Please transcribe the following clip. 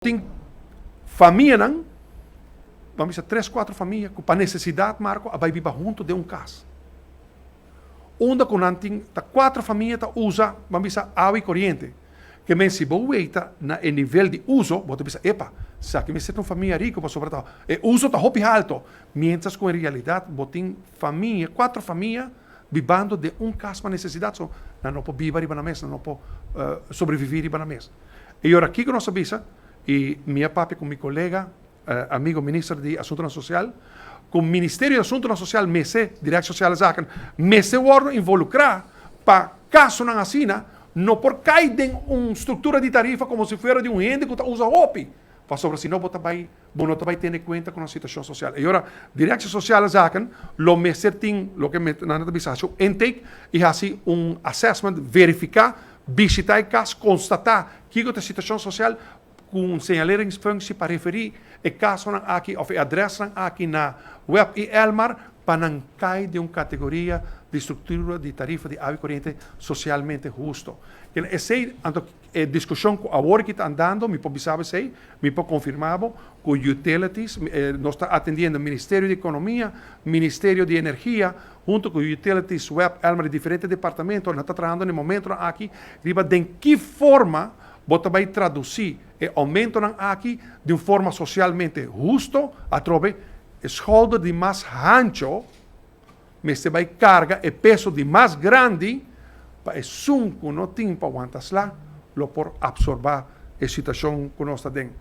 Tin famianan, ban bisa tres, kuater famia, ku pa nesesidat, Marco, a bai biba huntu den un kas. Unda ku nan tin, ta kuater famia ta usa, ban bisa, awa i koriente. Ke men si bo weita na e nivel di uso, bo ta bisa, epa, esaki mester ta un famia riku pasobra ta e uso ta hopi halto. Mientras ku en realidat bo tin famia, kuater famia bibando den un kas pa nesesidat, so nan no por biba riba nan mes, nan no por sobrevivi riba nan mes. E ora kiko nos a bisa, i mi a papia ku mi kolega, amigo minister di Asuntonan Sosial, ku Ministerio di Asuntonan Sosial mester, Directie Sociale Zaken, mester wòrdu involukrá pa kasonan asina no por kai den un struktura di tarifa komo si fuera di un hende ku ta usa hopi, pasobra si no bo ta bai bo no ta bai tene kuenta ku nos situashon sosial. E ora Directie Sociale Zaken lo mester tin loke nan ta bisa hasi un intake i hasi un assessment, verifiká, bishitá e kas, konstatá kiko ta e situashon sosial ku un señaleringsfunctie pa referí e kasonan aki òf e adrèsnan aki na web i Elmar pa nan kai den un kategoria di struktura di tarifa di awa i koriente sosialmente husto. Esei anto e diskushon ku awor aki ta andando, mi por bisa bo esei, mi por konfirmá bo ku Utilities, nos ta atendiendo Ministerio di Ekonomia, Ministerio di Energia, hunto ku Utilities, web, Elmar i diferente departamento nan ta trahando na e momentonan aki riba den ki forma bo ta bai tradusí e oumentonan aki di un forma sosialmente husto, atrobe e schouder di mas hancho mester bai karga e peso di mas grandi pa esun ku no tin pa wanta sla lo por apsorbá e situashon ku nos ta den.